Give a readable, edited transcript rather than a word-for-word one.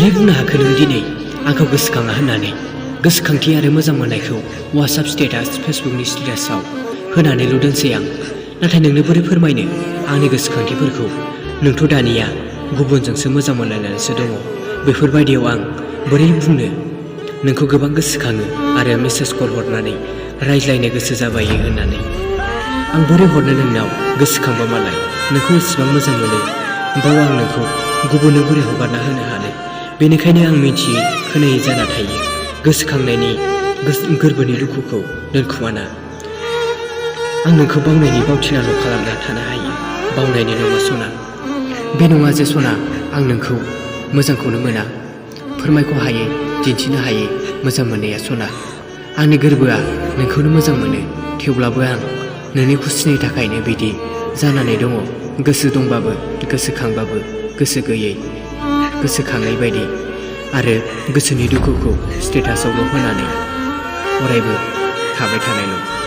बोरै बुंनो हाखो नों दिनै आंखौ गोसोखाङा होननानै? गोसोखांथि आरो मोजां मोननायखौ वाट्सएप स्टेटास फेसबुकनि स्टेटासआव होनानैल' दोनसै आं। नाथाय नोंनो बोरै फोरमायनो आंनि गोसोखांथिफोरखौ? नोंथ' दानिया गुबुनजोंसो मोजां मोनलायनानैसो दङ। बेफोरबायदियाव आं बोरै बुंनो नोंखौ गोबां गोसोखाङो आरो मेसेज कल हरनानै रायज्लायनो गोसो जाबायो होननानै। आं बोरै हरनो नोंनाव गोसोखांबा मालाय नोंखौ इसेबां मोजां मोनो बाव आं नोंखौ गुबुननो बोरै हगारना होनो हानो? बेनिखायनो आं मिथियै खोनायै जाना थायो। गोसोखांनायनि गोरबोनि दुखुखौ दोनखुमाना आं नोंखौ बावनायनि बावथिनाल' खालामना थानो हायो। बावनायनि नङा सना। बे नङा जे सना आं नोंखौ मोजांखौनो मोना, फोरमायख' हायै दिन्थिनो हायै मोजां मोननाया सना। आंनि गोरबोआ नोंखौनो मोजां मोनो, थेवब्लाबो आं नोंनि खुसिनि थाखायनो बिदि जानानै दङ। गोसो दंबाबो गोसोखांबाबो गोसो गैयै, गोसोखाङै बायदि आरो गोसोनि दुखुखौ स्टेटासआवल' होनानै अरायबो थाबाय थानायल'।